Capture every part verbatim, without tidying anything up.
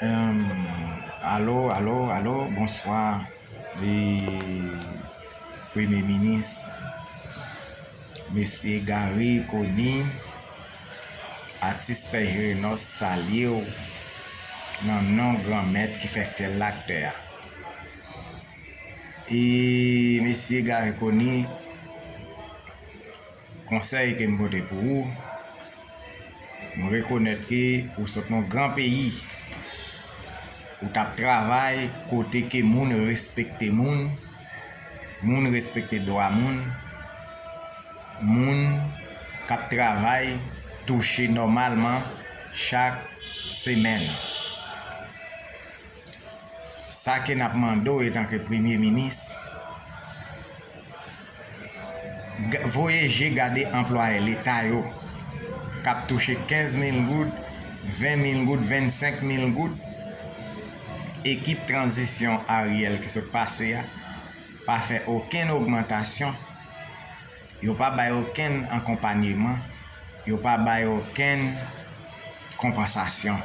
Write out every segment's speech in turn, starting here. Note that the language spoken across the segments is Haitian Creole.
Em, alo, alo, alo, bonswa. E, Premye Minis, Mesye Garry Conille, atis Pè Jerenòs salye w nan non Granmèt ki fè syèl la ak tè a. E, Mesye Garry Conille, konsèy ke m pote pou ou, m rekonèt ke ou sot nan gran peyi. Ou t ap travay kote ke moun respekte moun, moun respekte dwa moun, moun k ap travay touche nòmalman chak semèn. Sa ke n ap mande w etanke Premye Minis, ga- voye je gade anplwaye Leta yo k ap touche kenz mil goud, ven mil goud, vennsenk mil goud. Ekip tranzisyon Ariel ki sot pase a pa fè okenn ogmantasyon. Yo pa bay okenn akonpanyeman, yo pa bay okenn konpansasyon.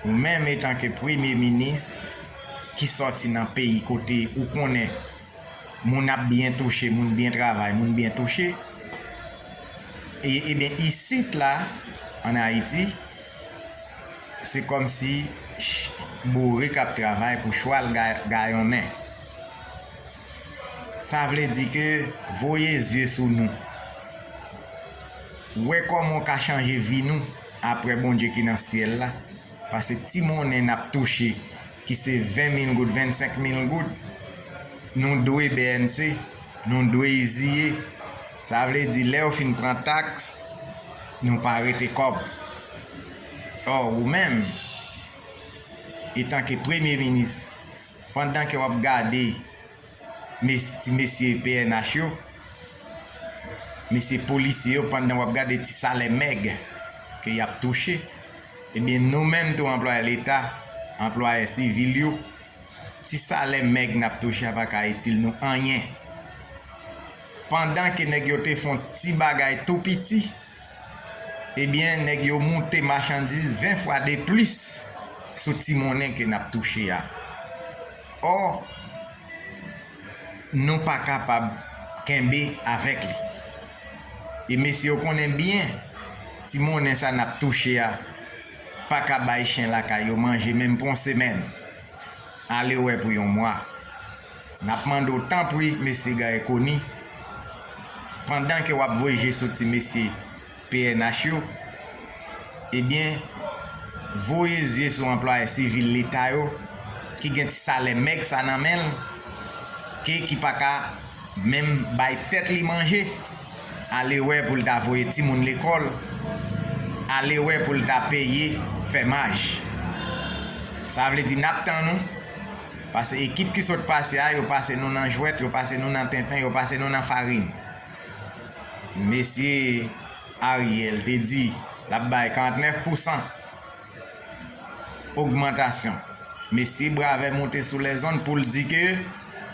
Ou menm etanke Premye Minis ki sòti nan peyi kote ou konnen moun ap byen touche, moun byen travay, moun byen touche, e, ebyen isit la, ann Ayiti, se kòmsi ch- bourik ap travay pou chwal ga- gayonnen. Sa vle di ke voye zye sou nou. Wè kòman w ka chanje vi nou apre Bondye ki nan syèl la. Pase ti monnen n ap touche, ki se ven mil goud, vennsenk mil goud, nou dwe B N C, nou dwe iziye. Sa vle di, lè yo fin pran taks, nou pa rete kòb. Ò, ou menm, etanke Premye Minis, pandan ke w ap gade mes- ti mesye P N H yo, mesye polisye yo, pandan w ap gade ti salè mèg ke y ap touche, ebyen, nou menm tou, anplwaye Leta, anplwaye sivil yo, ti salè mèg n ap touche a pa ka itil nou anyen. Pandan ke nèg yo te fè yon ti bagay tou piti, ebyen, nèg yo moute machandiz ven fwa de plis sou ti monnen ke n ap touche a. Ò, nou pa kapab kenbe avèk li. E mesye yo konnen byen, ti monnen sa n ap touche a pa ka bay chen lakay yo manje menm pou yon semèn. Ale wè pou yon mwa. N ap mande w tanpri, mesye Garry Conille, pandan ke w ap voye je sou ti mesye P N H yo, ebyen, voye zye sou anplwaye sivil Leta yo, ki gen ti salè mèg sa nan men l, ke ki pa ka menm bay tèt li manje, ale wè pou l ta voye timoun lekòl, ale wè pou l ta peye fèmaj. Sa vle di n ap tann ou, pase ekip ki sot pase a, yo pase nou nan jwèt, yo pase nou nan tenten, yo pase nou nan farin. Mesye Ariel te di l ap bay karantnèf pousan ogmantasyon. Mesye Bravè monte sou lèzonn pou l di ke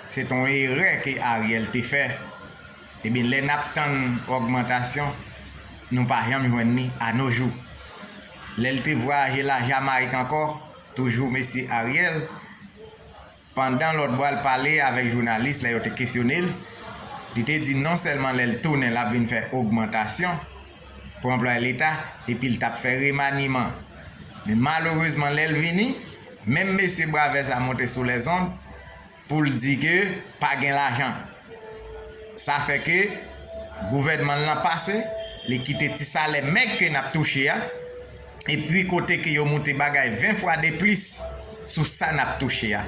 se t on erè ke Ariel te fè. Ebyen, lè n ap tann ogmantasyon, nou pa janm jwenn li anojou. Lè l te vwayaje Lajamayik ankò, toujou mesye Ariel, pandan lòt bwa l pale avèk jounalis lè yo te kesyone l, li te di non sèlman lè l tounen l ap vin fè ogmantasyon pou anplwaye Leta, epi l t ap fè remaniman. Men malerezman, lè l vini, menm mesye Bravè sa monte sou lèzonn pou l di ke pa gen lajan. Sa fè ke gouvènman l lan pase, li kite ti salè mèg ke n ap touche a, epi kote ke yo moute bagay ven fwa de plis sou sa n ap touche a.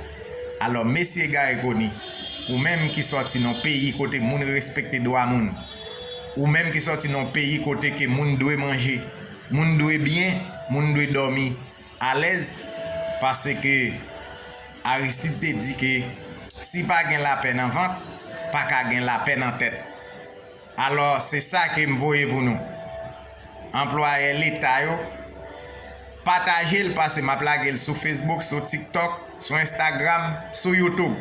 Alò, mesye Garry Conille, ou menm ki sòti nan peyi kote moun respekte dwa moun, ou menm ki sòti nan peyi kote ke moun dwe manje, moun dwe byen, moun dwe dòmi alèz, paske Aristide te di ke si pa gen lapè nan vant, pa ka gen lapè nan tèt. Alò, se sa ke m voye pou nou. Anplwaye Leta yo, pataje l, pase m ap lage l sou Facebook, sou TikTok, sou Instagram, sou YouTube.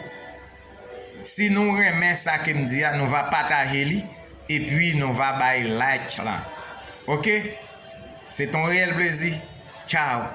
Si nou renmen sa ke m di a, nou va pataje li, epi nou va bay like la. Oke? Se t on reyèl plezi. Tchao!